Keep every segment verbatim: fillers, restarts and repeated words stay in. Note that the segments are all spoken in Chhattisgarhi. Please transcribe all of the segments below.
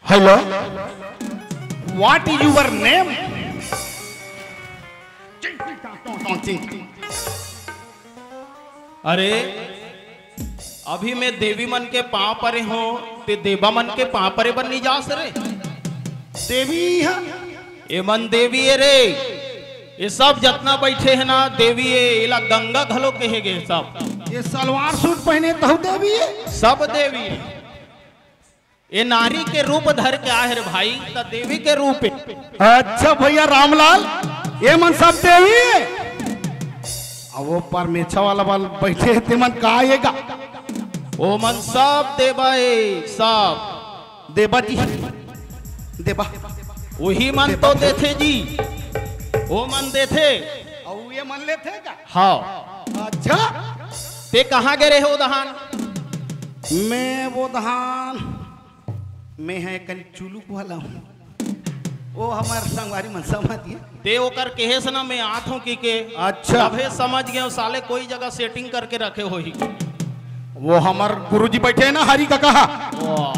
Hello, what is your name? अरे, अभी मैं देवी मन के पांव परे हों, ते देवा मन के पांव परे बर नहीं जास रे। देवी ह? ए मन देवी ए रे। ये सब जतना बैठे हे ना, देवी ए। एला गंगा घलो कहे गे सब। ये सलवार सूट पहने तहु देवी ए? सब देवी ए। ये नारी के रूप धर के आहे रे भाई, त देवी के रूप ए। अच्छा भैया रामलाल, ये मन सब देवी ए? अब वो परमेछा वाला बल बैठे हे, ते मन का ए गा? ओ मन सब देवा ए, सब। देवा जी, देवा। वही मन तो देथे जी, ओ मन देथे। अउ ये मन लेथे का? हाँ। अच्छा। ते कहाँ गे रहे ओ दहान? मैं वो दहान, मैं है कन चुलुक वाला हूँ। वो हमार संगवारी मन समझ गए। ते ओकर कहेस ना मैं आत हूँ कि के। अच्छा। तभे समझ गए साले कोई जगह सेटिंग करके रखे होही। वो हमार गुरुजी बैठे हैं ना हरी का कहा। वाह।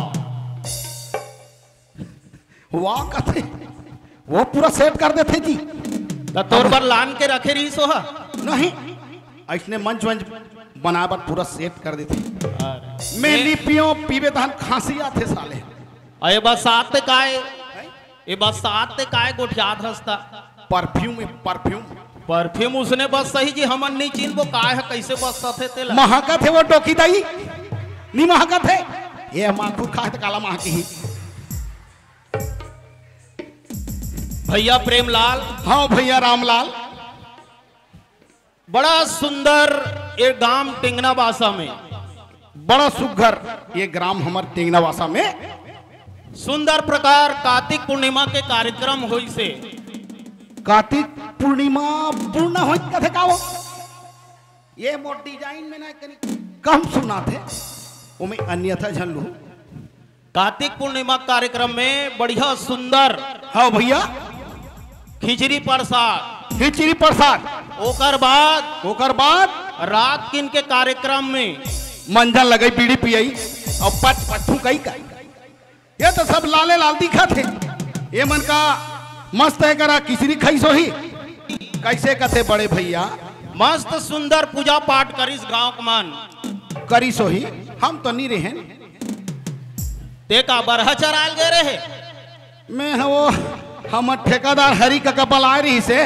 वाह कथे, वो पूरा सेट कर देथे जी। त तोर बर लान के रखे रही सोहा। नहीं, ऐसने मंच वंच बनाए बर पूरा सेट कर देथे। अरे। मैं नी पियो, पीबे तहन खांसी आथे साले। अरे बरसात ते काय, ए बरसात ते काय गोठियात हस त? परफ्यूम है, परफ्यूम। परफ्यूम उसने बस सही जी, हमन नहीं चिन्हबो काय ह, कैसे बस सथे तेला। महकत है वो डोकी दाई, नी महकत है। ये माखू खाए त काला महकी ही। भैया प्रेमलाल, हाँ भैया रामलाल। बड़ा सुंदर ये गांव टेंगनाबासा में, बड़ा सुघर ये ग्राम हमर टेंगनाबासा में। सुंदर प्रकार कार्तिक पूर्णिमा के कार्यक्रम होइसे। कार्तिक पूर्णिमा पूर्ण होई कथे का वो? ये मोर डिजाइन में ना कनी कम सुनाथे, ओमे अन्यथा झन लू। कार्तिक पूर्णिमा कार्यक्रम में बढ़िया सुंदर हाँ भैया। खिचड़ी प्रसाद, खिचड़ी प्रसाद। ओकर बाद ओकर बाद रात किन के कार्यक्रम में मंजन लगई, बीड़ी पियई अउ पच पच फुकई का। ये तो सब लाले लाल दिखत हे। ये मन का मस्त है करा खिचड़ी खाई सोही। कैसे कथे बड़े भैया? मस्त सुंदर पूजा पाठ करिस गांव के मन। करी सोही, हम तो नहीं रहेन। ते का बरहा चराल गए रहे? मैं ह वो हमर ठेकेदार हरी का कपल आए रही से,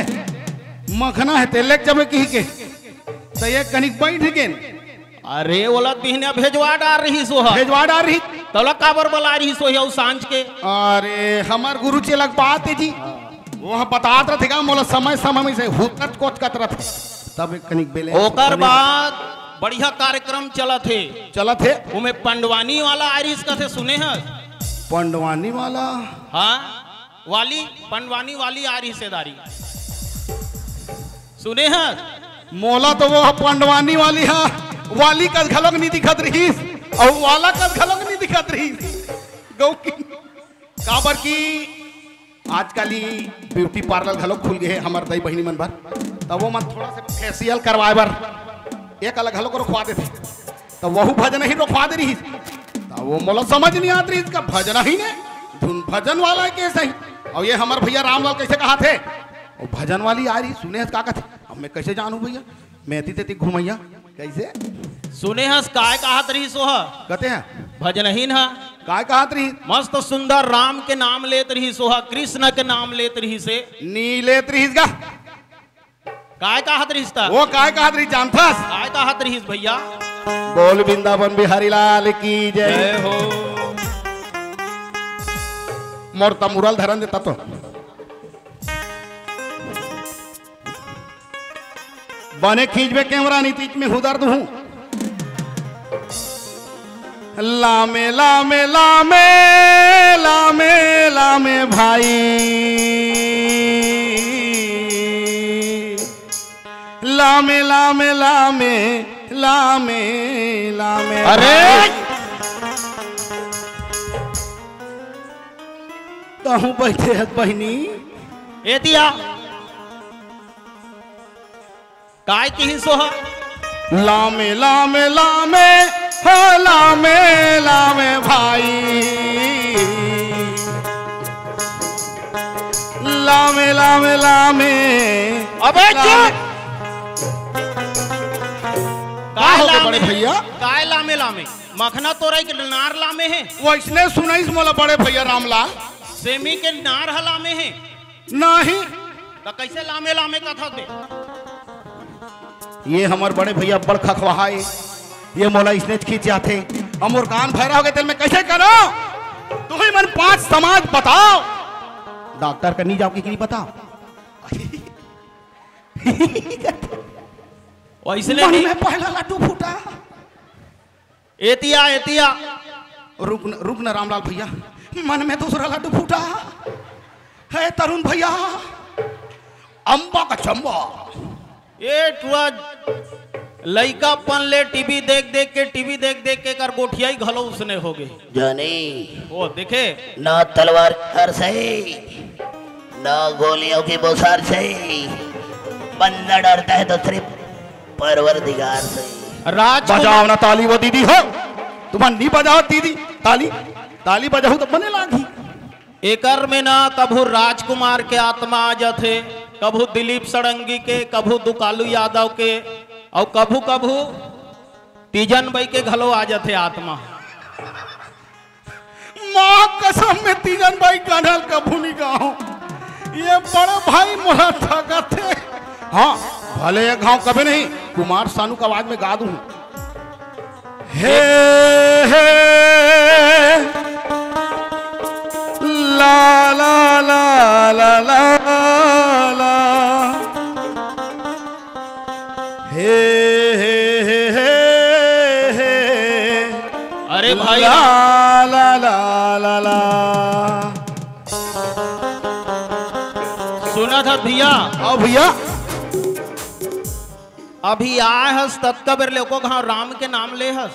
मखना है तेले जब कही के, तो ये कनिक बैठ गेन। अरे ओला बिहनिया भेजवा डार रही सोहा। भेजवा डार रही। तोला काबर बला रही सोही अउ सांझ के? अरे हमार गुरु चेला के बात है जी, वो बतात रथे का मोला समय समय में से हुतत कोचकत रथे, तब एक कनिक बेले ओकर बाद बढ़िया कार्यक्रम चलत हे। चलत हे। उमे पंडवानी वाला आरिस कथे सुने हस? पंडवानी वाला? हाँ, वाली पंडवानी वाली आरिस हे दारी। सुने हस? मोला तो वो पंडवानी वाली हा, वाली कस घलोक नहीं दिखत रहीस, अउ वाला कस घलोक नहीं दिखत रहीस। गौ की काबर की आजकल ही ब्यूटी पार्लर घलोक खुल गए हे हमर दाई बहिनी मन बर, तब वो मन थोड़ा से फेशियल करवाए बर एक अलग घलोक रखवा देथे, तब वहू भजन ही रखवा दे रहीस। तब वो मोला समझ नहीं आत रहीस का भजन ही ने धुन भजन वाला है के सही। अउ ये हमर भैया रामलाल कैसे कहा थे, वो भजन वाली आ रही सुने हस का कथे। अब मैं कैसे जानू भैया, मैं एती तेती घुमैया कैसे? सुने हस काय कहत रहीस ओह? कहते हैं भजनहीन ह। काय कहत रही? मस्त सुंदर राम के नाम लेत रहीस ओह, कृष्ण के नाम लेत रहीस हे। नी लेत रहीस गा। काय कहत रहीस त? वो काय कहत रही जानथस? काय कहत रहीस भैया? बोल वृंदावन बिहारी लाल की जय। जय हो। मोर तमुरल धरन देता तो। बने खींचबे कैमरा, नहीं तो इच में हुदर दूं। लामे, लामे, लामे, लामे, लामे भाई। लामे, लामे, लामे, लामे, लामे। अरे! कहूँ बैठे हस बहिनी? ए दिया। काय किहिस ओह? लामे, लामे, लामे, हो लामे, लामे भाई। लामे, लामे, लामे। अबे लामे। चुप! का हो गए बड़े भैया? काय लामे लामे? मखना तोरई के नार लामे हे। वइसने सुनाइस मोला बड़े भैया रामलाल। सेमी के नार ह लामे हे। नहीं। त कइसे लामे लामे कथस बे? ये हमर बड़े भैया बड़ खखवाहा हे। ये मोला इसने खींच जाथे। अब मोर कान भैरा हो गए, तेला मैं कइसे करों? तुही मन पांच समाज बताओ। डॉक्टर कनी जाओ कि नहीं बताओ। वइसने मन नहीं। में पहला लड्डू फूटा। एतिया, एतिया। रुक न, रुक न रामलाल भैया, मन में दूसरा लड्डू फूटा। हे तरुण भैया, अम्बा का चम्बा। ए टुआ, लइकापन ले टीवी देख देख के, टीवी देख देख के कर गोठियाई घलो उसने हो गए। जानी। ओ देखे। ना तलवार कर सही, ना गोलियों की बौछार सही। बंदा डरता है तो सिर्फ परवरदिगार से। राज बजाओ ना ताली वो दीदी हो, तुम्हार नहीं बजाओ दीदी। ताली, ताली बजाऊ तो बने लागी। एकर में ना कभू राजकुमार के आत्मा आ जाथे, कभू दिलीप षडंगी के, कभू दुकालू यादव के, अउ कभू कभू तीजन बई के घलो आ जाथे आत्मा। माँ कसम में तीजन बई गाना कभू नहीं गाओ। ये बड़े भाई मोला थकत हे। हाँ, भले ये गाँव कभी नहीं, कुमार सानू का आवाज में गा दूँ। हे, हे, ला, ला, ला, ला, ला, ला। हे, हे, हे, हे, हे। अरे भाई। ला, ला, ला, ला, ला। सुना था भैया। हाँ भैया। अभी आए हस ततका बेर ले एको घाव राम के नाम ले हस।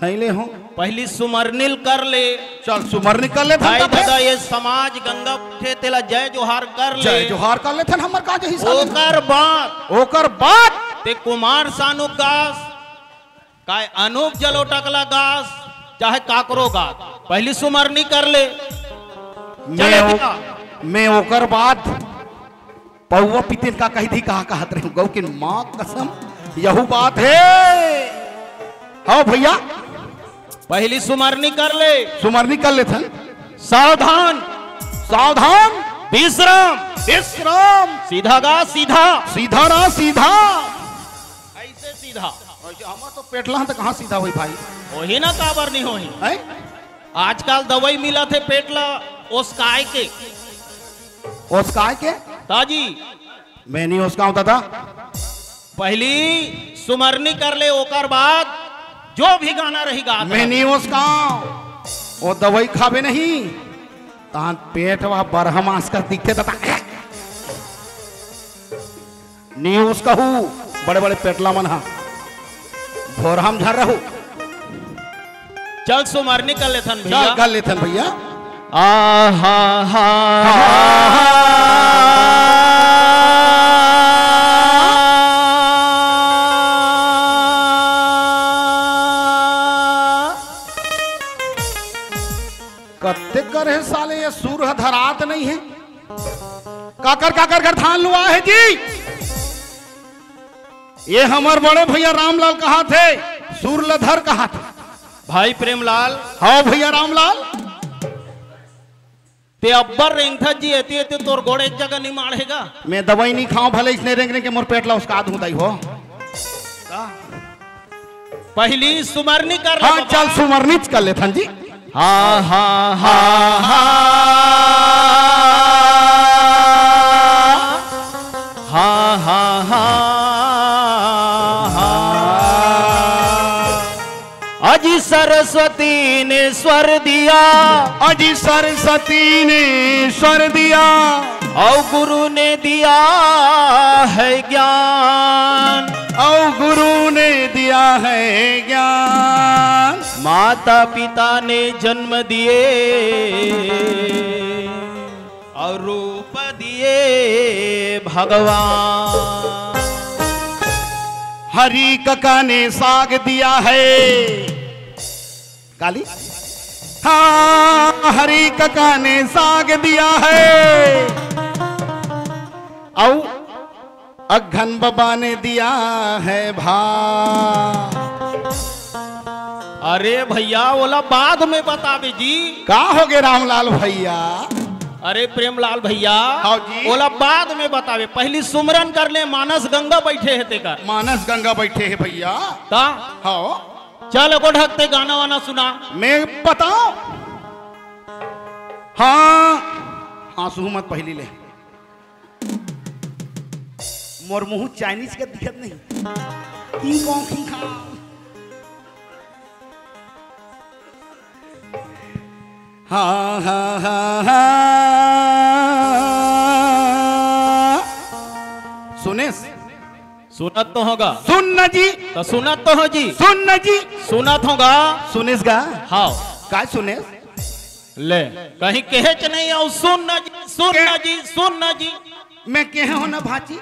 नहीं ले हो। पहली सुमरनिल कर ले। चल सुमरनी कर ले भाई दादा। ये समाज गंगा उठे तेला जय जोहार कर ले। जय जोहार कर ले थन हमर का जही साले। ओकर बाद। ओकर बाद। ते कुमार सानू गास, काय अनूप जलोटा कला गास, चाहे काकरो गास, पहली सुमरनी कर ले। मैं, ओ, मैं ओकर बाद पौवा पितेन का कही थी, कहा कहत रहे गौ के माँ कसम, यहू बात है। हाँ भैया, पहली सुमरनी कर ले। सुमरनी कर ले थन। सावधान, सावधान, विश्राम, विश्राम। सीधा गा सीधा, सीधा ना सीधा। ऐसे सीधा। ऐसे हम तो पेटला तो कहाँ सीधा हुई भाई? वही ना काबर नहीं होही। आजकल दवाई मिला थे पेटला ओसकाए के। ओसकाए के? ताजी। मैं नहीं ओसकाऊं दादा। पहली सुमरनी कर ले, ओकर बाद जो भी गाना रही गा। मैं नहीं ओसकाऊं, वो दवाई खाबे नहीं, तान पेट वा बरहमास कर दिखे दादा। नहीं ओसकाहू, बड़े बड़े पेटला मन हा भोरहम झर रहू। चल सुमरनी कर लेथन भैया। चल कर लेथन भैया। आ हा हा हा। कत्ते कर हे साले, ये सुर ह धरात नहीं है। काकर काकर घर धान लुआ है जी। ये हमर बड़े भैया रामलाल कहा थे, सुर ल धर कहा थे। भाई प्रेमलाल। हाँ भैया रामलाल। ते अब्बर रेंगथा जी, एती एती तोर गोड़ एक जगह नहीं माढ़ेगा। मैं दवाई नहीं खाऊं, भले इसने रेंग रेंग के मोर पेट ला उसका दूं दाई हो। का? पहली सुमरनी कर ले हाँ, बाबा। चल सुमरनी कर ले थन जी। हा हा हा हा। हा हा हा हा। अजी सरस्वती ने स्वर दिया। अजी सरस्वती ने स्वर दिया। और गुरु ने दिया है ज्ञान। और गुरु ने दिया है ज्ञान। माता पिता ने जन्म दिए। और रूप दिए भगवान। हरी कका ने साग दिया है। गाली। हाँ, हरी कका ने साग दिया है। अउ अघन बबा ने दिया है भा। अरे भइया, ओला बाद में बताबे जी। का होगे रामलाल भइया? अरे प्रेमलाल भइया, हाँ जी। ओला बाद में बताबे, पहिली सुमरन कर ले, मानस गंगा बइठे हे तेकर। मानस गंगा बइठे हे भइया। का? हाँ। चल, एको ढक ते गाना वाना सुना। मैं बताओं? हाँ, हाँ, सुहू मत पहिली ले। मोर मुंह चाइनीज के दिखत नहीं। King Kong, king Kong. हाँ, हाँ, हाँ, हाँ। सुनेस? सुनत तो होगा। सुन न जी। तो सुनत तो हो जी। सुन न जी। सुनत होगा। सुनेस गा? हाँ। काय सुनेस? ले, कहीं कहेच नहीं, अउ सुन न जी, सुन के- न जी, सुन न जी। मैं कहे हो ना भाजी?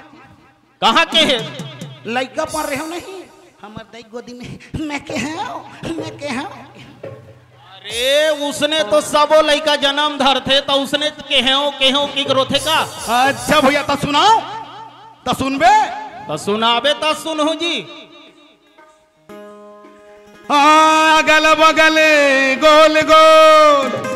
कहाँ कहे? लइका पर रहे हो नहीं, हमर दाई गोदी में। मैं कहे हो, मैं कहे हो। अरे, उसने तो सबो लइका जनम धरथे, त उसने कहे हो, कहे हो की करोथे का? अच्छा भइया, त सुनाओ, त सुनबे? त सुनाबे, त सुनहु जी। हाँ, अगल बगल गोल गोल।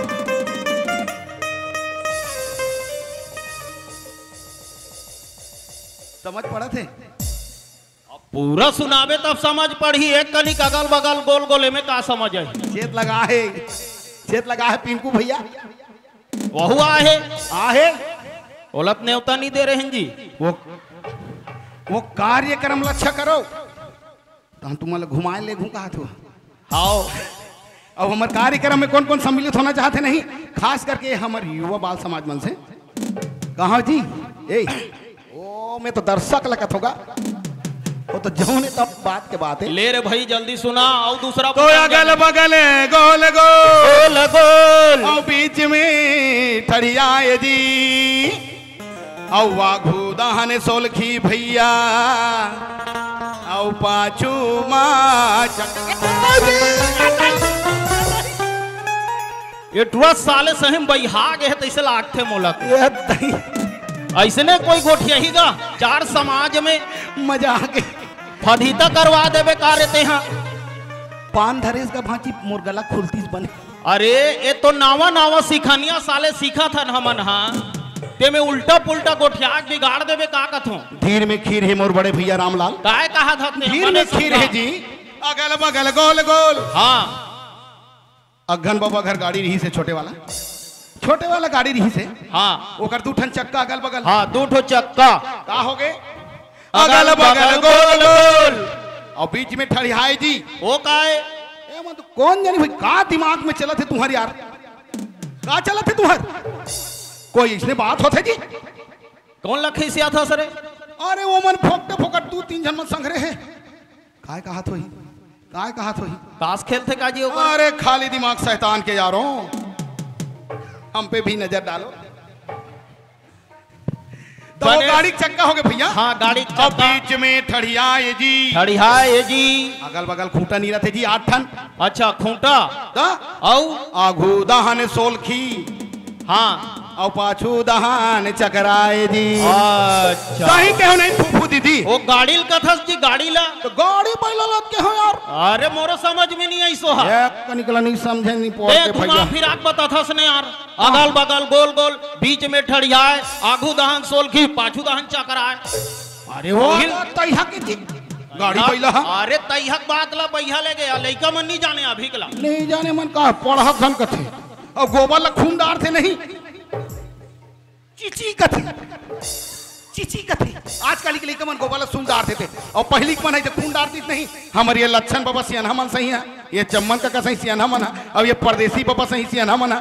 समझ पड़त हे? अब पूरा सुनाबे तब समझ पड़ही। एक कनिक अगल बगल गोल गोल, एमे का समझ आही? चेत लगा हे, चेत लगा हे पिंकू भइया। वहू आहे। आहे। ओला त नेवता नहीं दे रहे हैं जी। वो, वो कार्यक्रम ल अच्छा करो। तहन तुमन ल घुमाए लेगहूं कहत हो। हाव। अब हमर कार्यक्रम में कौन-कौन सम्मिलित होना चाहत हे नहीं, खास करके हमर युवा बाल समाज मन से। कहाँ जी? ए, ओ, मैं तो दर्शक लगत होगा। वो तो जौन हे तब बात के बात हे। ले रे भाई, जल्दी सुना, अउ दूसरा तो बता अगल दे। बगल गोल गोल। गोल गोल। अउ बीच में ठड़ियाए जी। अउ आघू दाहन सोलखी भइया, अउ पाछू मा चक-, ये टुरा साले सही में बइहा गे हे, तइसे लागथे मोला। ये दही। अइसने कोई गोठियाही गा, चार समाज में मजा आ गे। फदीता करवा देबे का रे तेहा? पान धरेस गा भांची, मोर गला खुलतीस बने। अरे, ए तो नावा नावा सिखानिया साले सीखत हन हमन हा। ते में उल्टा पुल्टा गोठिया के बिगाड़ देबे का कथों? धीर में खीर हे मोर बड़े भइया रामलाल। काय कहा था ते? धीर में खीर हे जी। अगल बगल गोल गोल। हाँ। अघन बबा घर गाड़ी रहिस हे छोटे वाला। छोटे वाला गाड़ी रहिस हे। हाँ। ओकर दू ठन चक्का अगल बगल। हाँ, दू ठो चक्का। का होगे? अगल बगल गोल गोल। अउ बीच में ठड़ियाए जी। वो काय? ए, मन तो कौन जानी भाई, का दिमाग में चलत हे तुम्हर यार? का चलत हे तुम्हर? कोई अइसने बात होथे जी? कौन ल खिसियाथस रे? अरे, वो मन फोकटे फोकट दू तीन झन मन संघरे हे। काय कहत होही? काय कहत होही? तास खेलथे का जी ओकर? अरे, खाली दिमाग शैतान के यारों, हम पे भी नजर डालो। तो वो बने। गाड़ी के चक्का होगे भइया। हाँ, गाड़ी के अब चक्का। बीच में ठड़ियाए जी। ठड़ियाए जी। अगल बगल खूंटा नहीं रहिथे जी, आठ ठन। अच्छा, खूंटा। त? अउ? आघू दाहन सोलखी। हाँ। अउ पाछू दाहन चकराए जी। अच्छा। सही कहेंव नहीं फूफू दीदी? वो गाड़ी ल कथस जी, गाड़ी ला। तो गाड़ी बइला ल कहेंव यार। अरे, मोरो समझ में नहीं आइस ओ हा। एक कनिक ला नहीं समझे, नहीं पढ़ दे के घुमा भइया। फिरा के बताथस ने यार। अगल बगल गोल गोल, बीच में ठड़ियाए, आघू दाहन सोलखी, पाछू दाहन चकराए। अरे वो हिल। तइहा के जी। गाड़ी बइला हा। अरे तइहा के बात ला बइहा ले गे, लइका मन नहीं जाने अभी के ला। नहीं जाने मन का पढ़त हन कथे। अउ गोबर ला खून डारथे नहीं। चीची कथे। चीची कथे। आजकल के लइका मन गोबर ला खून डारथे ते। अउ पहिली के मन हे जे खून डारतिस नहीं। हमर ये लच्छन बबा सियनहा मन सही हे। ये चम्मन कका सही सियनहा मन हे। अउ ये परदेसी बबा सही सियनहा मन हे।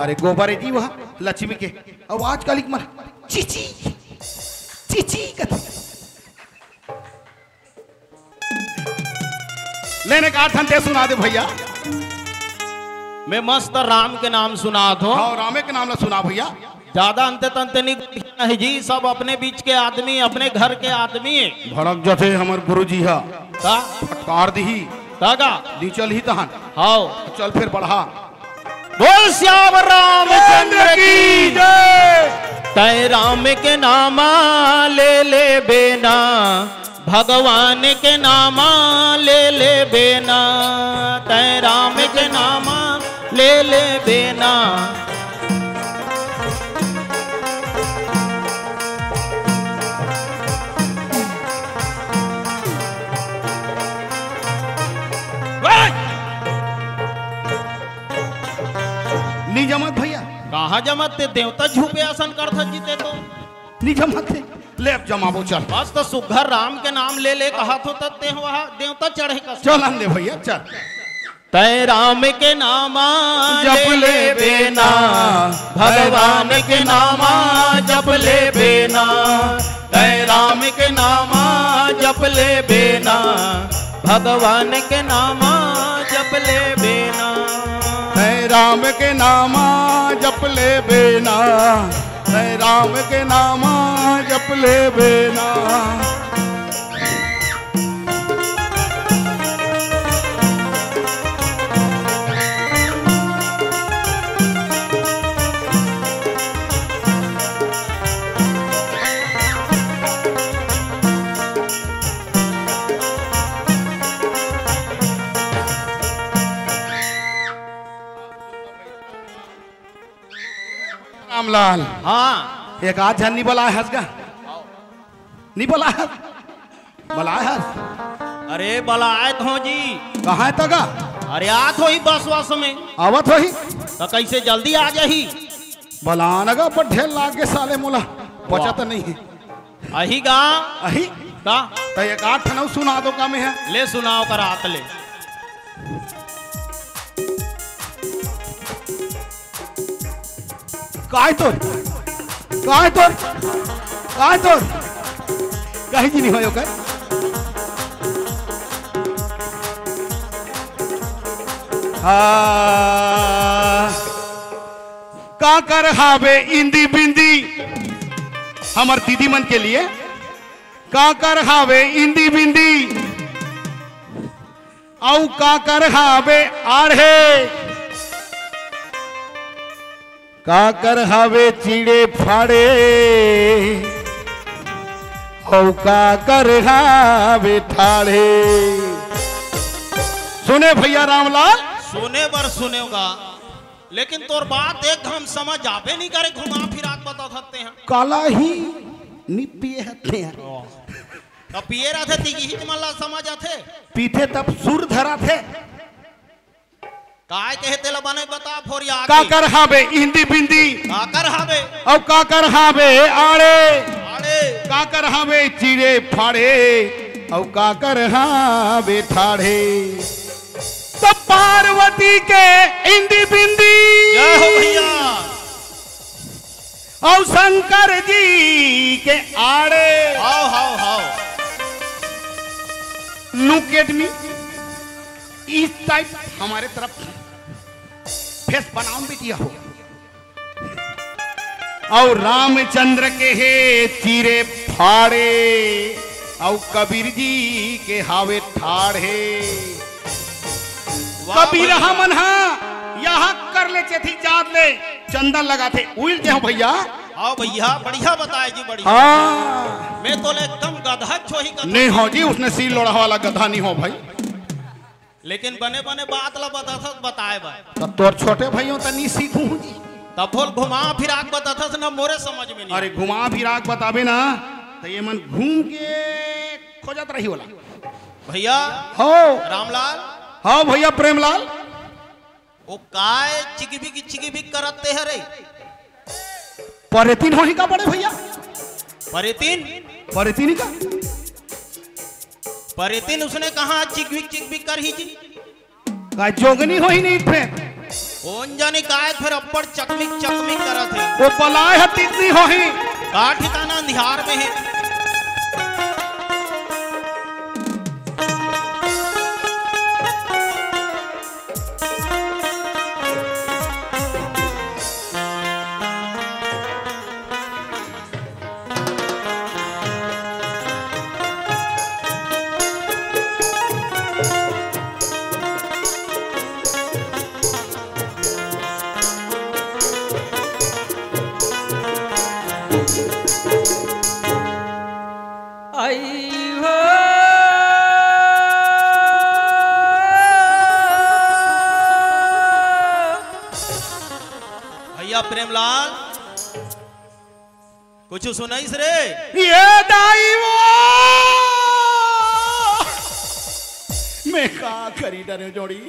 अरे गोबर हे जी वो लक्ष्मी के। अउ आजकल के मन चीची, चीची कथे। ले ने का ठन ते सुना दे भइया। मैं मस्त राम के नाम सुनात हों। हाँ, रामे के नाम ला सुना भइया। ज्यादा अंते तंते नहीं, नहीं जी, सब अपने बीच के आदमी, अपने घर के आदमी हे। भड़क जथे हमर गुरुजी हा। का? फटकार दिही। का का? दी चल ही तहन। हाव। चल फिर बढ़ा। बोल सियावर रामचंद्र की जय। तै राम के नामा ले लेबे ना, भगवान के नामा ले लेबे ना, तै राम के नामा ले लेबे ना। नी जमत भैया। कहाँ जमत ते देवता झूपे आसन करथस जी ते तो। नी जमत ते। ले अब जमाबो चल। बस तो सुग्घर राम के नाम ले ले कहा थो तब ते वहाँ देवता चढ़े कस। चल आन दे भैया चल। तै राम के नामा जप ले लेबे ना, भगवान के नामा जप लेबे ना। तै राम के नामा जप लेबे ना, भगवान के नामा जप लेबे ना। तै राम के नामा जप लेबे ना, तै राम के नामा जप लेबे ना। रामलाल। हाँ। एक आध झन नी बलाए हस गा? नी बलाए हस? बलाए हस? अरे बलाए थो जी। कहाँ हे त गा? अरे आत होही बस वस में। आवत होही? त कैसे जल्दी आ जाही? बला न गा, पर ढेर लाग गे साले मोला। बचत वाह। नहीं हे। अही गा? अही? का? त एक आध ठन अउ सुना दो का में हे? ले सुनाओ कर आत ले। काय तोर? काय तोर? काय तोर? कहीं जी नहीं होयो कर। हाँ। काकर हावे इंदी बिंदी? हमर दीदी मन के लिए। काकर हावे इंदी बिंदी? अउ काकर हावे आड़े? काकर हावे चीड़े फाड़े? अउ काकर हावे ठाड़े? सुने भैया रामलाल। सुने बर सुनेगा। लेकिन तोर बात एक घाम समझ आबे नहीं करे, घुमा फिरा के बता सकते हैं। काला ही नी पिए हते हैं। ओ। त पिए रहते तिगही मन ला समझ आथे। पीथे तब सुर धराथे। काय कहे तेला बने बता फोरिया के। काकर हावे इंदी बिंदी? काकर हावे? अउ काकर हावे आड़े? आड़े। काकर हावे चीड़े फाड़े? अउ काकर हावे ठाड़े? त पार्वती के इंदी बिंदी। जय हो भैया। अउ शंकर जी के आड़े। हाव, हाव, हाव। Look at me। इस type हमारे तरफ face बनाओ न बिटिया हो। अउ रामचंद्र के हे चीरे फाड़े, अउ कबीर जी के हावे ठाड़े। वाह कबीर भैया। हमन हा यहाँ कर ले चेथी जात ले चंदन लगाथे, उइल के हो भैया। हाँ भैया, बढ़िया बताए जी, बढ़िया। हाँ। मैं तो ले एकदम गधा छोही का नहीं हो जी, उसने सील लोढ़ा वाला गधा नहीं हो भाई। लेकिन बने बने बात ला बताथस बताए बर। तब तोर छोटे भइयो त नी सीखू जी। तब बोल घुमा फिरा के बताथस ना, मोरे समझ में नहीं। अरे घुमा फिरा के बताबे ना, त ये मन घूम के खोजत रही होला। भैया। हो। रामलाल। हाँ भैया प्रेमलाल। ओ काय चिकबिक चिकबिक करत ते हरे? परेतीन होही का बड़े भैया? परेतीन? परेतीन ही का? परेतीन उसने कहा चिकबिक चिकबिक करही जी? का जोगनी होही नहीं थे? कौन जाने काय फिर अब्बड़ चकमिक चकमिक करत हे। वो बलाय ह तितली होही। का ठिकाना अंधियार में हे। भैया प्रेमलाल, कुछ सुनाइस रे? ये दाई वो, मैं का करी डरे जोड़ी,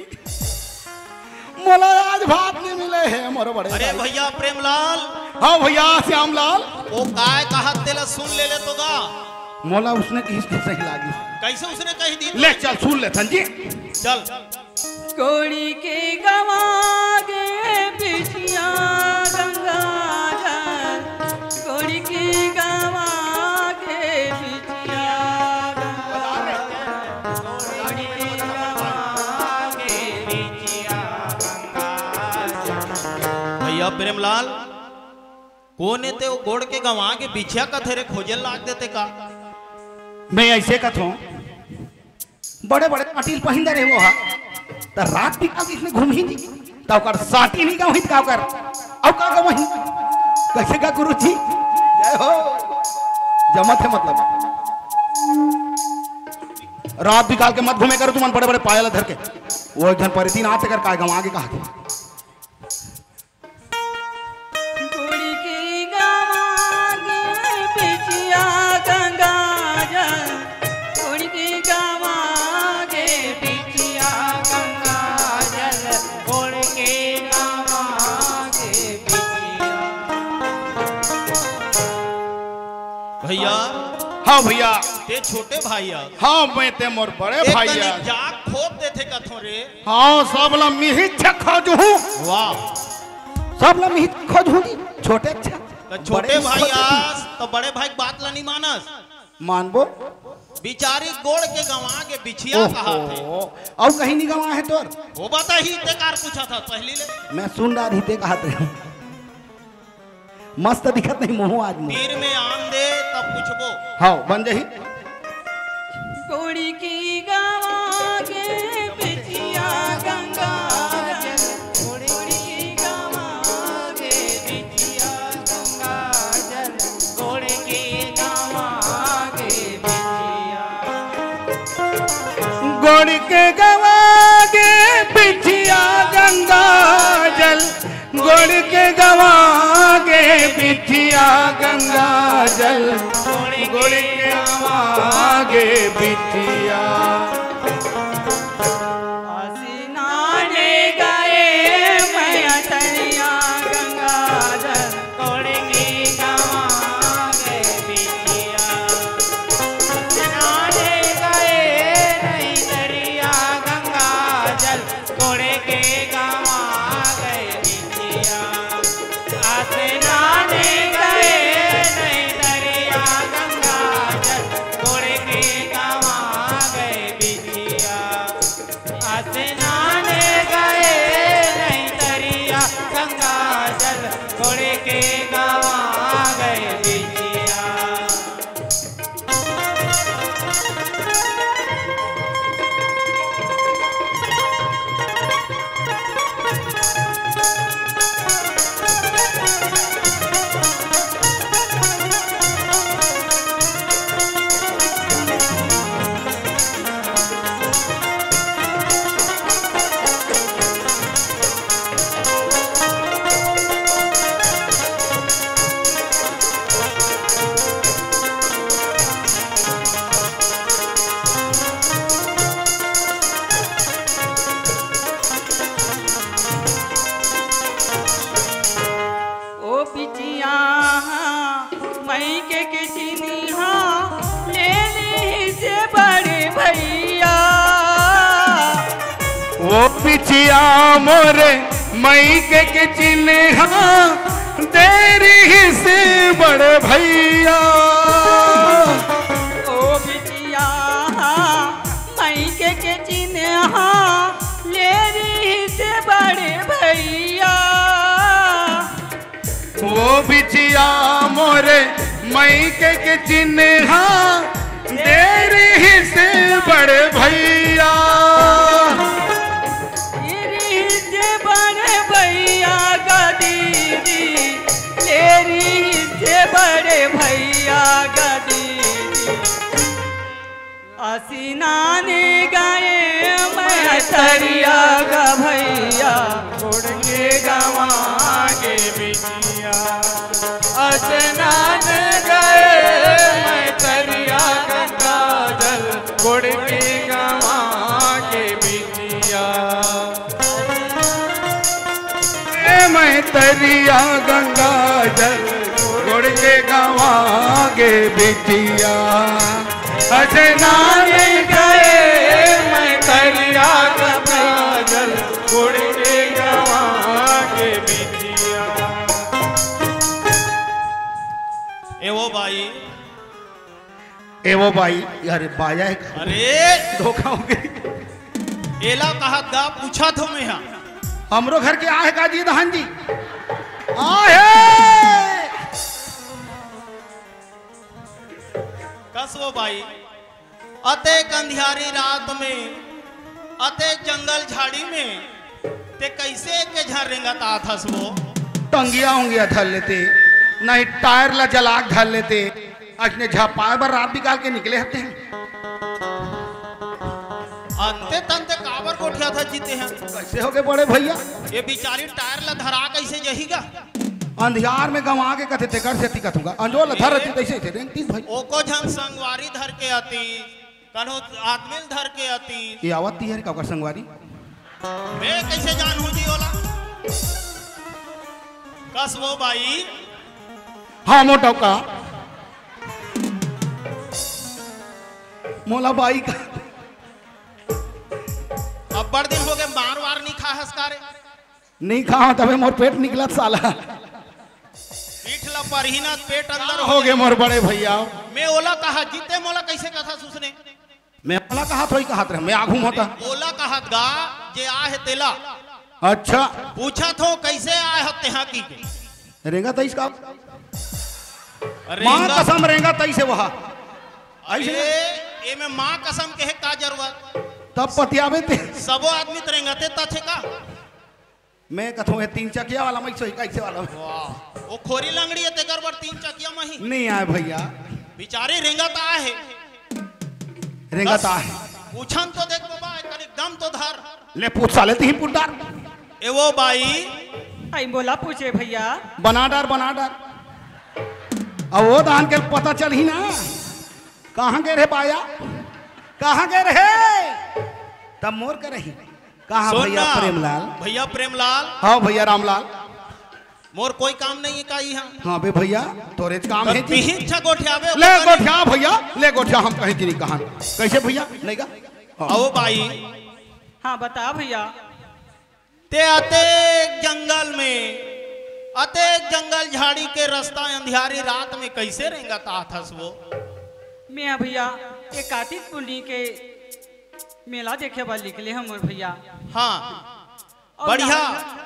मोला आज भात नहीं मिले हे मोर बड़े अरे भाई। भैया प्रेमलाल। हाँ भैया श्यामलाल। वो काय कहा तेला सुन ले ले तो गा। मोला उसने किस के सही लागी। कैसे उसने कही दी? ले चल सुन ले थन जी। चल। कोड़ी के गवा गे बिछिया गंगा जल, कोड़ी के गवा गे बिछिया गंगा जल, कोड़ी के गवा गे बिछिया गंगा जल। भैया प्रेमलाल, कोन ए ते वो गोड़ के गंवा के बिछिया कथे रे, खोजे लाग देते का? मैं ऐसे कथों, बड़े बड़े पाटिल पहिंदे रहे वो हा, त रात बिकाल इसने घूम ही नहीं, त ओकर साटी नहीं गंवही त का ओकर, अउ का गंवही, कैसे का गुरु जी? जय हो। जमत है मतलब। रात बिकाल के मत घूमे करो तुमन बड़े बड़े पायल धर के। वो एक जन परिती ना आते कर काय गंवा के कहा थे। गुड़ की गवा गे बिछिया गंगा जल, गुड़ की गवा गे बिछिया गंगा जल, गुड़ की गवा गे बिछिया। भैया। हाँ भैया। ते छोटे भाई आ। हाँ, मैं ते मोर बड़े एक भाई कनी आ। जाग खोद देथे कथों रे। हाँ, सब ला मिहित खोजहूँ। वाह। सब ला मिहित खोजहूँ जी, छोटे अच्छा। त छोटे भाई आस, त बड़े भाई के बात ला नहीं मानस। मानबो। बिचारी गोड़ के गंवा के बिछिया ओहो, कहा थे। अउ कहीं नहीं गंवा है तोर? वो बता ही ते कार पूछा था पहली ले। मैं सुन रहा ही ते कहा थे। मस्त दिखत नहीं मुँह आज मुँह। तीर में आन दे तब पूछबो। हाँ, बन जाही। कोड़ी की गवा गे बिछिया गंगा जल, कोड़ी की गवा गे बिछिया गंगा जल, कोड़ी की गवा गे बिछिया। गोड़ के गवा गे बिछिया गंगा जल, गोड़ के गवा गे बिछिया गंगा जल, गोड़ के गवा गे बिछिया। स्नाने गए मैं तरिया गंगा जल, गोड़ के गवा गे बिछिया। स्नाने गए नहीं तरिया गंगा जल, गोड़ के गवा गे बिछिया। स्नाने गए नहीं तरिया गंगा जल, गोड़ के गवा गे बिछिया। स्नाने गए नहीं तरिया गंगा जल, गोड़ के गवा गे बिछिया। ओ बिछिया, मइके के चिन्हा ले लीस बड़े भइया। ओ बिछिया मोरे, मइके के चिन्हा दे रहिस बड़े भइया। ओ बिछिया, मइके के चिन्हा ले रहिस बड़े भइया। ओ बिछिया मोरे, मइके के चिन्हा दे रहिस बड़े भइया। ले रहिस बड़े भइया गा दीदी, ले रहिस बड़े भइया गा दीदी। असिनाने गए मैं तरिया गा भैया, गोड़ के गवा के बिटिया। असिनाने गए मैं तरिया गंगा जल, गोड़ के गवा के बिटिया। ए मैं तरिया गंगा जल, गोड़ के गवा के बिटिया। असिनाने गए मैं तरिया गंगा जल, गोड़ के गवा के बिटिया। ए वो बाई। ए वो बाई, अरे बाया है। अरे धोखा हो गई। एला कहत गा, पूछत हों मैं हा। हमरो घर के आहे का जी, दहन जी? आहे। कस वो बाई, अतेक अंधियारी रात में, अतेक जंगल झाड़ी में, ते कइसे एके झन रेंगत आथस वो? टंगिया उंगिया धर लेते, नहीं टायर ला जला के धर लेते। अइसने झपाए बर रात बिकाल के निकले हते हैं। अंते तंते काबर गोठियाथस जी ते हा? कइसे होगे बड़े भैया? ये बिचारी टायर ला धरा कइसे जही गा? अंधियार में गंवा के कथे तेकर सेती कथूंगा। अंजोर ला धर रहती तइसे, तइसे रेंगतीस भाई। ओको झन संगवारी धर के आती, कन्हो आदमी ल धर के आती। ये आवत ती है का ओकर संगवारी? मैं कइसे जानहूं जी ओला? कस वो बाई। हाँ मोटव का। मोला बाई का। अब्बड़ दिन होगे मार वार नी खाहस का रे? नी खाहूं तभे मोर पेट निकलत साला। पीठ ला परही ना, पेट अंदर हो होगे मोर बड़े भैया। मैं ओला कहा जी ते मोला कइसे कथस उसने? मैं ओला कहत होई कहत रहे, मैं आघू होता। ओला कहत गा, जे आहे तेला। अच्छा। पूछत हों कइसे आहे तेहा की के? रेंगत आइस का? अरे माँ रेंगत। कसम रेंगत आइस हे वहा। आइस अरे, हे? एमे माँ कसम के हे का जरूरत? तब पतियाबे ते। सबो आदमी त रेंगते तथे का? मैं कथों, ये तीन चकिया वाला मैं सोई, कैसे वाला मैं? वाह, वो खोरी लंगड़ी हे, तेकर बर तीन चकिया मही। नहीं आए भैया। बिचारी रेंगत आहे। रेंगत बस, आहे। पूछन तो देख बाबा, कनिक दम तो धर। ले पूछ साले, तिही पूछ डार। ए वो बाई। आई बोला पूछे भैया। बना डार, बना डार। अब वो दान के पता चलही ना। कहाँ गे रहे बाया? कहाँ गे रहे? तब मोर करही। कहाँ सुन भैया ना, प्रेमलाल? भैया प्रेमलाल। हाँ भैया रामलाल। मोर कोई काम नहीं हे का इहाँ? हाँ बे भैया, तोरेच काम हे जी। तिही अच्छा गोठियाबे, ले ओकर गोठिया भैया, ले गोठिया, हम कहीं की नहीं कहान। कैसे भैया? नहीं का? हाँ। आओ बाई। हाँ, बता भैया। ते अतेक जंगल में, अतेक जंगल झाड़ी के रस्ता अंधियारी रात में कइसे रेंगत आथस वो? मैं भैया, ये कातिक पुन्नी के मेला देखे बर निकले हंव मोर भैया। हाँ, अउ बढ़िया। नहा,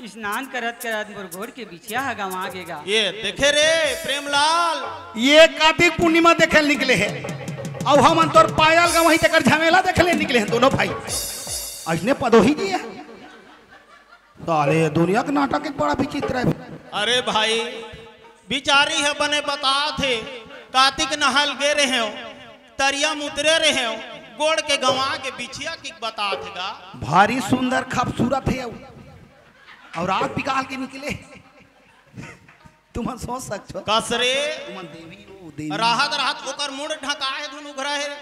स्नान करत करत मोर गोड़ के बिछिया ह गंवा गे गा। ये देखे रे प्रेमलाल, ये कातिक पूर्णिमा देखे निकले हे, अउ हमन तोर पायल गंवाही तेकर झमेला देखे ले निकले हे दोनों भाई। अइसने पदोही जी हे। साले दुनिया के नाटक एक बड़ा विचित्र हे। अरे भाई, बिचारी ह बने बतात हे, कातिक नहाय ल गे रेहेंव, तरिया म उतरे रेहेंव, गोड़ के गंवा के बिछिया के बतात हे गा। भारी सुंदर खूबसूरत हे अउ, अउ रात बिकाल के निकले। तुमन सोच सकथो। कस रे? तुमन देवी हो, देवी। राहत राहत ओकर मुड़ ढंकाय हे धुन उघरा हे रे।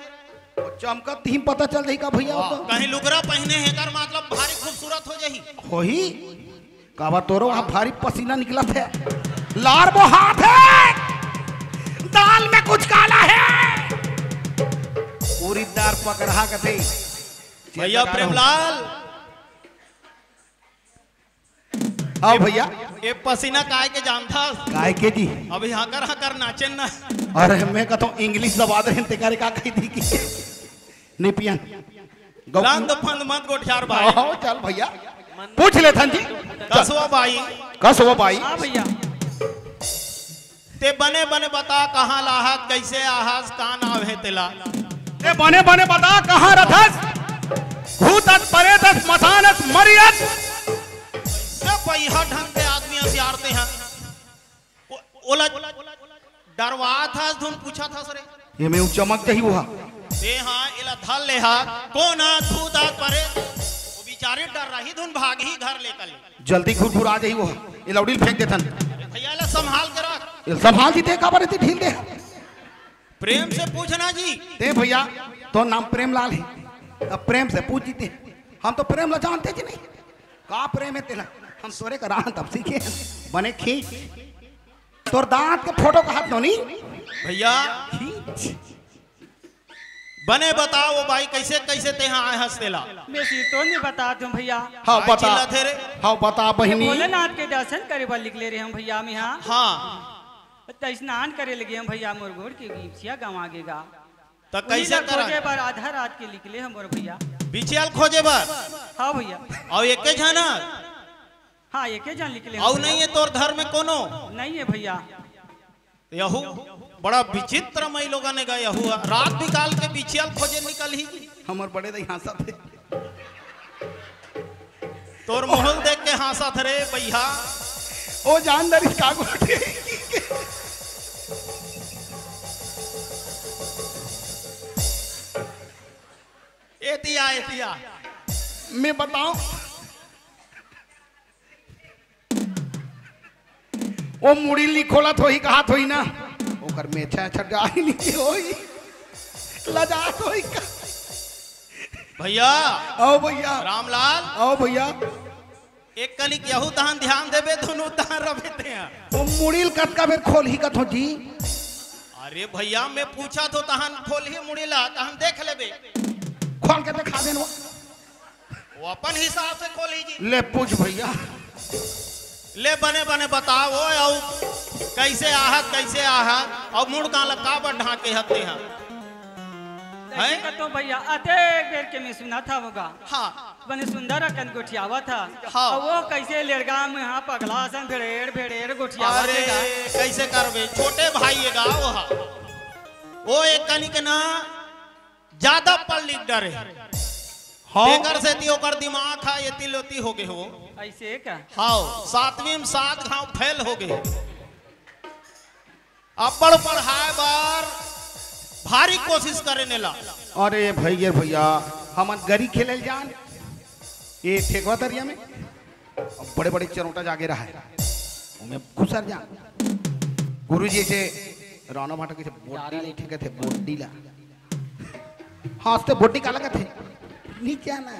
अउ चमकत तिही पता चल जाही का भैया? वाह, ओ तो कहीं लुगरा पहिने हे, एकर मतलब भारी खूबसूरत हो जाही। होही? काबर तोरो वहाँ भारी पसीना निकलत हे, लार बोहात हे, दाल में कुछ काला हे, उरीद दार पकड़हा कथे। भैया प्रेमलाल, हाँ भैया। ये पसीना काय के जानथस? काय के जी? अभी हकर हकर नाचेन ना। अरे मैं कथों English दबा दे, तेकरे का कही दी कि निपियन। गौ- लंद फंद मत गोठियार भाई। आओ, चल भैया, पूछ लेथन जी। कस वो बाई। कस वो बाई। हाँ भैया। ते बने बने बता, कहाँ लाहत, कैसे आहस, का नाव हे तेला? ते बने बने बता, कहाँ रथस, भूतस, परेतस, मसानस, मरियस। से पहिया ढंग के आदमी हसियारते हैं। ओ-, ओला डरवात हस, धुन पूछत हस रे। ये में उ चमक जाही उहा। ए हाँ, ए ठल ले हा, कोन हा धूत आत परे, वो बिचारी डर्राही धुन भागही घर ले कले। जल्दी घुरघुरा जाही वो, ये लौड़ी ल फेंक देथन। अरे भैया ला संभाल के रख। ये संभाल जी, ते काबर एती ढील दे? प्रेम से पूछना जी। ते भैया, तोर नाम प्रेमलाल हे, अब प्रेम से पूछ जी ते। हम तो प्रेम ला जानते जी नहीं, का प्रेम हे तेला? हम तोरे करा हन तब सीखे हन। बने खींच, तोर दांत के फोटो कहात नोनी। भैया, खींच। बने बताओ बाई, कैसे कैसे तेहा आए हस तेला? मैं सिरतोन में बता दूं भैया। हाँ, का बता। चिल्लाथे रे? हाँ, बता बहिनी। भोलेनाथ के दर्शन करे बर निकले रहे हम भैया, मैं हाँ। हाँ। त स्नान करे लगे हम भैया, मोर गोड़ के बिछिया गंवा गे गा। त उही कैसे ला करा? खोजे बर आधा रात के निकले हम मोर भैया। बिछिया ल खोजे बर? हाँ भैया। अउ एके झन? हाँ, एके झन निकले हम अउ भैया। नहीं हे तोर घर में कोनो? नहीं हे भैया। यहू बड़ा विचित्र मई लोगन हे गा यहू ह। रात बिकाल के बिछिया ल खोजे निकलही। हमर बड़े दाई हाँसत हे। तोर मुँह ल देख के हाँसत रे भैया। ओ जान दरी का गोठे। एती आ, एती आ। मैं बताऊं? ओ मुड़ी ल नी खोलत होही, कहत होही ना, ओकर मेछा छटका ही नीचे होही, लजात होही का? भैया। आओ भैया। रामलाल। आओ भैया। एक कनिक यहू तहन ध्यान देबे, दुनू तहन रबे तेहा। ओ मुड़ी ल कतका बेर खोलही कथो जी? अरे भैया, मैं पूछत हों तहन खोलही मुड़ी ला, तहन देख लेबे। खोल के देखा देन वो। वो अपन हिसाब से खोलही जी। ले पूछ भैया। ले बने बने बताओ, अउ कैसे आहत, कैसे आहत, अउ मुड़ कान ला काबर ढांके हते हा? हैं? कतो भैया, अतेक बेर के मैं सुनत हवं गा। हाँ। बने सुंदर अकन गोठियावत हा। हाँ। अउ वो कैसे लेड़गा में हाँ पगला असन भेड़ेड़ भेड़ेड़ गोठियावत अरे, हे गा। कैसे करबे? छोटे भाई हे गा वो हा। वो एक कनिक ना ज्यादा पढ़ लिख डरे। हाँ। तेकर सेती ओकर दिमाग हा एती लोती हो गे हो। ऐसे का? हाँ, सातवीं में सात घाव फेल हो गे। अब्बड़ पढ़ाए बर भारी कोशिश करे नेला। अरे भैया, भैया, हमन गरी खेले ल जान, ये ठेकवा तरिया में बड़े-बड़े चरोटा जागे रहा है, ओमे घुसर जान। गुरुजी से राणा भाटा के बोड्डी नहीं ठेकत है, बोड्डी ला। हाँ, ते बोड्डी काला कथे? नीचे आना।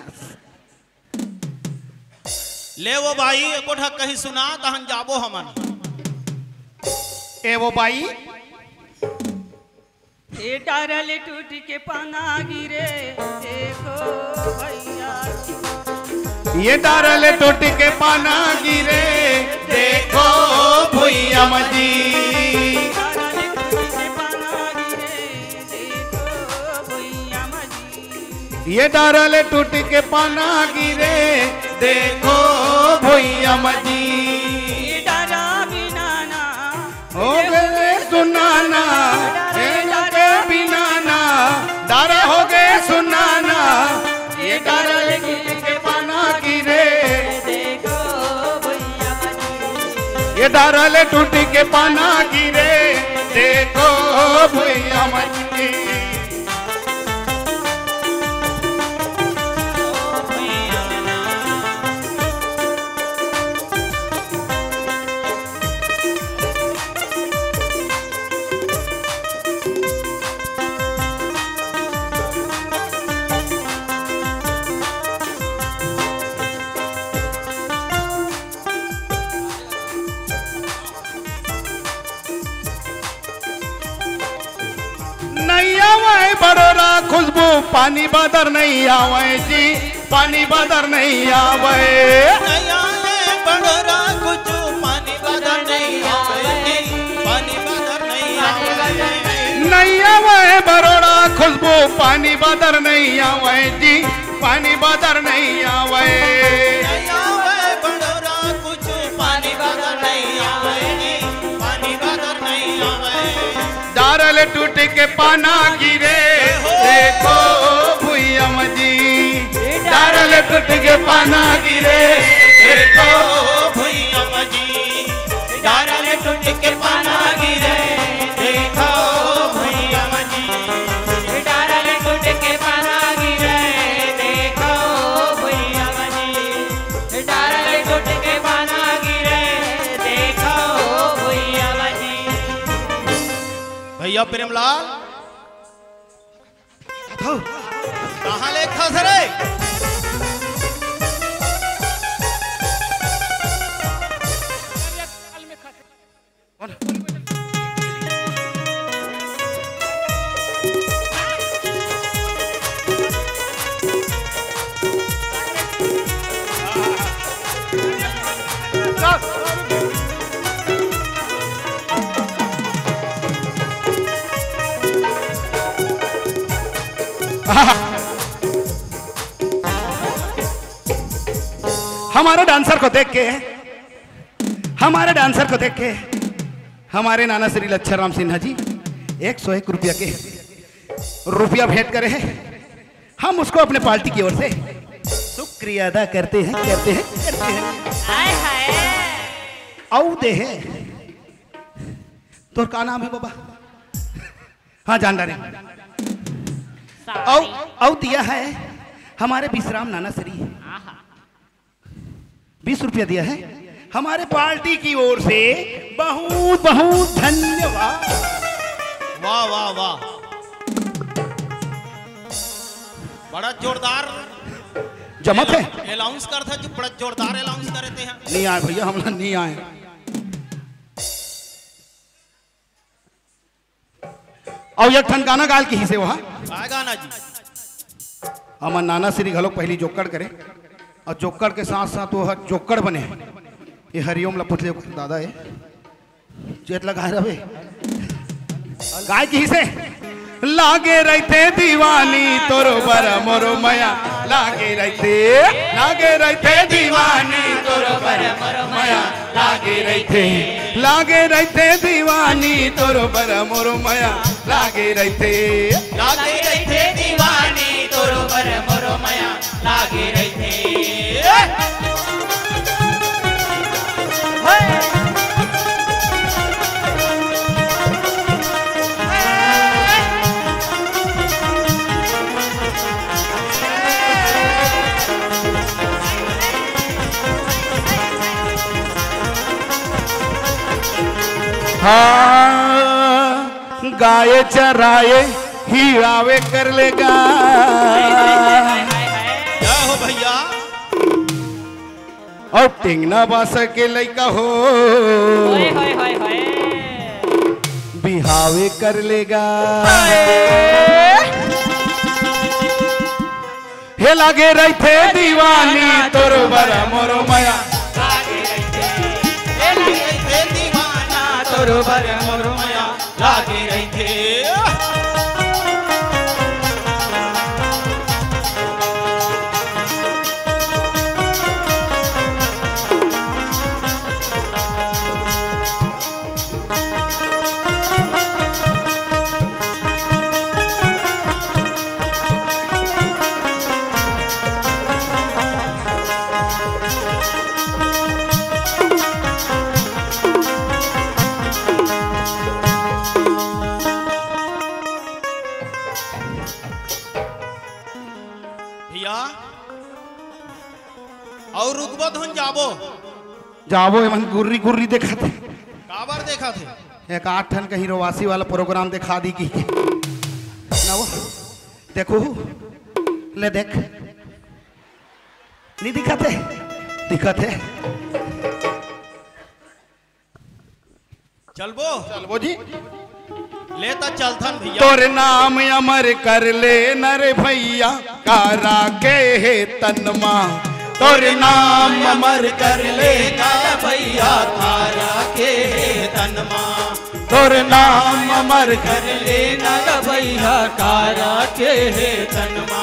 ले वो बाई, एको ठक कहीं सुना, तहन जाबो हमन। ए वो बाई। ए डारा ले टूट के पाना गिरे, देखो भैया। ये डारा ले टूट के पाना गिरे, देखो भैया मजी। डारा ले टूट के पाना गिरे, देखो भैया मजी। ये डारा ले टूट के पाना गिरे, देखो भैया मजी। डारा बिना ना हो गे सुनाना, हे के बिना ना, डारा हो गे सुनाना। ये डारा ले टूट के पाना गिरे, देखो भैया मजी। ये डारा ले टूट के पाना गिरे, देखो भैया मजी। नहीं आवय बरोरा खुशबू, पानी बदर नहीं आवय जी, पानी बदर नहीं आवय। नहीं आवय बरोरा खुशबू, पानी बदर नहीं आवय जी, पानी बदर नहीं आवय। नहीं आवय बरोरा खुशबू, पानी बदर नहीं आवय जी, पानी बदर नहीं आवय। नहीं आवय बरोरा कुछ, पानी बदर नहीं आवय जी, पानी बदर नहीं आवय। डारा ले टूट के पाना गिरे, देखो भुइयां मजी। डारा ले टूट के पाना गिरे, देखो भुइयां मजी। डारा ले टूट के पाना गिरे, देखो भुइयां मजी। डारा ले टूट के पाना या प्रेमलाल, कहाँ ले खस रे? हमारे डांसर को देख के, हमारे डांसर को देख के हमारे नाना श्री लच्छन राम सिन्हा जी एक सौ एक रुपया के रुपया भेंट करे हैं। हम उसको अपने पार्टी की ओर से शुक्रिया अदा करते हैं, करते हैं, करते हैं। हाय हाय। अउ दे है। तोर का नाम है बाबा? हाँ, जान डारे। अउ, अउ दिया है हमारे विश्राम नाना श्री। आहा। बीस रुपया दिया है हमारे पार्टी की ओर से। बहुत बहुत धन्यवाद। वाह, वाह, वाह। बड़ा जोरदार जमत है। अनाउंस करत हे, जो बड़ा जोरदार अनाउंस करे ते हैं। नहीं आए भैया, हम लोग नहीं आए। अउ एक ठन गाना गाल किहिसे वहाँ। काय गाना जी? हमर नाना श्री घलोक पहिली जोक्कड़ करे, अउ जोक्कड़ के साथ साथ वो ह जोक्कड़ बने। ये हरिओम ला पूछ ले दादा, ये जेत लगा रहे। काय किहिसे? लागे रहिथे दीवानी तोर बर मोर मया, लागे रहिथे, लागे रहिथे दीवानी तोर बर मोर मया, लागे रहिथे, लागे रहिथे दीवानी तोर बर मोर मया, लागे रहिथे। लागे रहिथे दीवानी तोर बर मोर मया, लागे रहिथे। हाँ, गाय चराए हिरावे कर लेगा। क्या हो भैया? अउ टेंगना बास के लइका हो, होय, होय, होय, होय। बिहावे कर लेगा। हे लागे रहिथे दीवानी तोर बर मोर मया। लागे रहिथे, हे लागे रहिथे दीवाना तोर बर मोर मया। लागे रहिथे। भैया, अउ रुकबो धुन जाबो। जाबो, एमन गुर्री गुर्री देखत हे। काबर देखत हे? एक आठ ठन कहीं रोवासी वाला प्रोग्राम देखा दी कि ना वो। देखो, ले देख। नहीं दिखत हे? दिखत हे। चलबो? चलबो जी। ले त चलथन भैया। तोर नाम अमर कर ले न रे भैया, का राखे हे तन मा। तोर नाम अमर कर ले न रे भैया, का राखे हे तन मा। तोर नाम अमर कर ले न रे भैया, का राखे हे तन मा।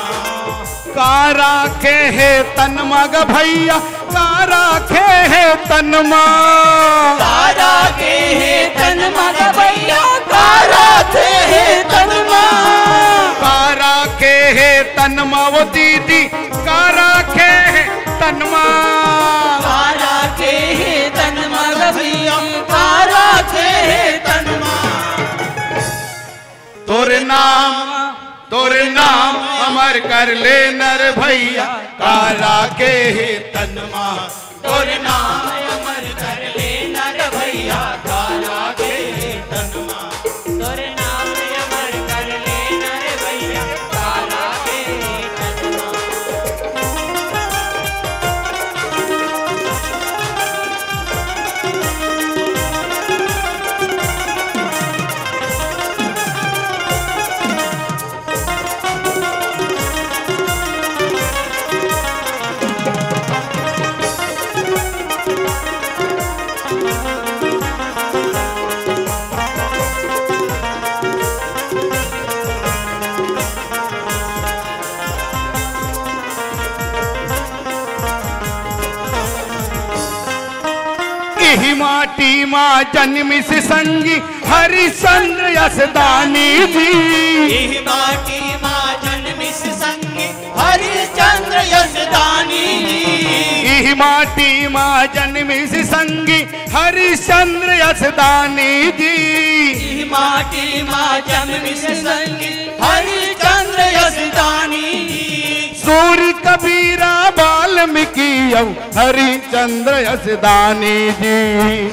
का राखे हे तन मा ग भैया, का राखे हे तन मा। का राखे हे तन मा ग भैया, का राखे हे तन मा। का राखे हे तन मा वो दीदी, का राखे हे तन मा। का राखे हे तन मा ग भैया, का राखे हे तन मा। तोर नाम, तोर नाम अमर कर ले न रे भैया, का राखे हे तन मा। तोर नाम अमर कर ले न रे भैया, का राखे हे तन मा। तोर नाम इही माटी मा जन्मिस संगी हरिश्चंद्र यस दानी जी। इही माटी मा जन्मिस संगी हरिश्चंद्र यस दानी जी। इही माटी मा जन्मिस संगी हरिश्चंद्र यस दानी जी। इही माटी मा जन्मिस संगी हरिश्चंद्र यस दानी जी। सूरि कबीरा वाल्मीकि अउ हरिश्चंद्र यस दानी जी।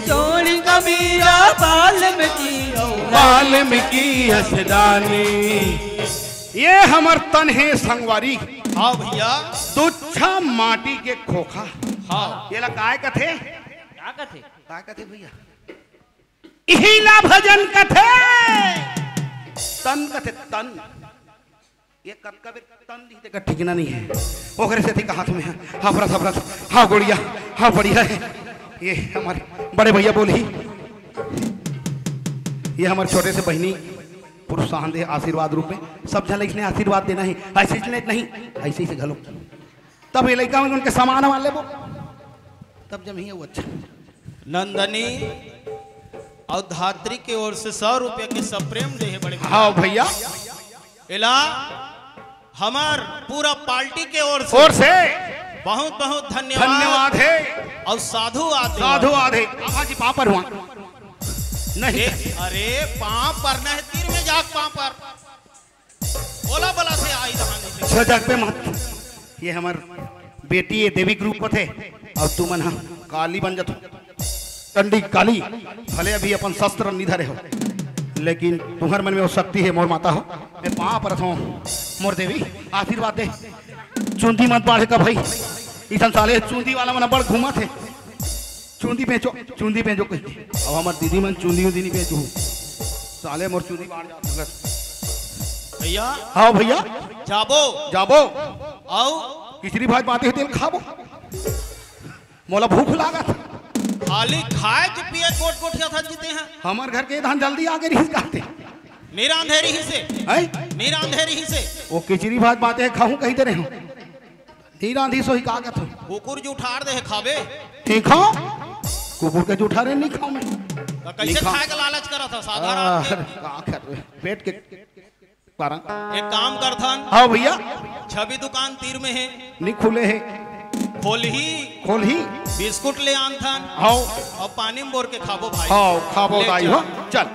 सूरि कबीरा वाल्मीकि अउ वाल्मीकि यस दानी। ये हमर तन हे संगवारी। हाँ भैया। दुच्छा माटी के खोखा। हाँ। ये ला काय कथे? का कथे? काय कथे भैया? इही ला भजन कथे। तन कथे तन। ये कतका बेर तन दिही तेकर ठिकना नहीं है। ओकरे सेती कहात हों मैं, हफरत हफरत, हाँ गोड़िया, हाँ बढ़िया है। ये हमर बड़े भैया बोलही, ये हमर छोटे से बहिनी प्रोत्साहन दे आशीर्वाद रूप में। सब झन अइसने आशीर्वाद देना है, अइसे अइसने नहीं, अइसे अइसे घलो। तब ये लइका मन के सामान वामान लेबो, तब जमही वो अच्छा। नंदनी अउ धात्री के ओर से सौ रुपया के सप्रेम दे हे बड़े भैया। हाँ भैया। एला हमर पूरा पार्टी के ओर से ओर से बहुत बहुत धन्यवाद। धन्यवाद है। अउ साधुवाद। साधुवाद है। आभा जी पाँव परहूँ। नहीं। ए, अरे पाँव परना हे, तीर में जाके पाँव पर। ओला बला से आई दहानी से। झिझकबे मत। ये हमर बेटी ये देवी के रूप होथे, अउ तुमन ह काली बन जथो। चंडी काली, भले अभी अपन शस्त्र नइ धरे हो, लेकिन तुम्हर मन में वो शक्ति है, मोर माता हो। मैं पाँव परत हों, मोर देवी, आशीर्वाद दे। चुंदी मत बाढ़े का भाई, इसन साले चुंदी वाला मन बड़ घूमत हे। चुंदी बेचो, चुंदी बेचो कहिथे। अब हमर दीदी मन चुंदी उंदी नइ बेचो। साले मोर चुंदी बाढ़ जात मगर। भैया। हाँ भैया। जाबो। जाबो। अउ? किचरी भात बांधे हे तेला खाबो। मोला भूख लागत। खाली खाए के पिए गोट गोट जात हन जीते हैं। हमर घर के धान जल्दी आगे रहिस कहते। नइ रांधे रहिसे। हैं? नइ रांधे रहिसे। वो किचरी भात बांधे हे खाहूं कहिते रहे हो। नइ रांधिस होही का कथों। कुकुर जुठार दे हे खाबे। ठीक हो? कुकुर के जुठारे नइ खाओं मैं। त कइसे नइ खाओं। खाए के लालच करत हस? साधारण आह, आदमी। का कर रहे? पेट के कारण। एक काम करथन। हाँ भैया। छवि दुकान तीर में हे। नइ खुले हे। खोलही। खोलही। बिस्कुट ले आनथन। हाँ। अउ पानी में बोर के खाबो भाई। हाँ, खाबो ले दाई चल। हो। चल।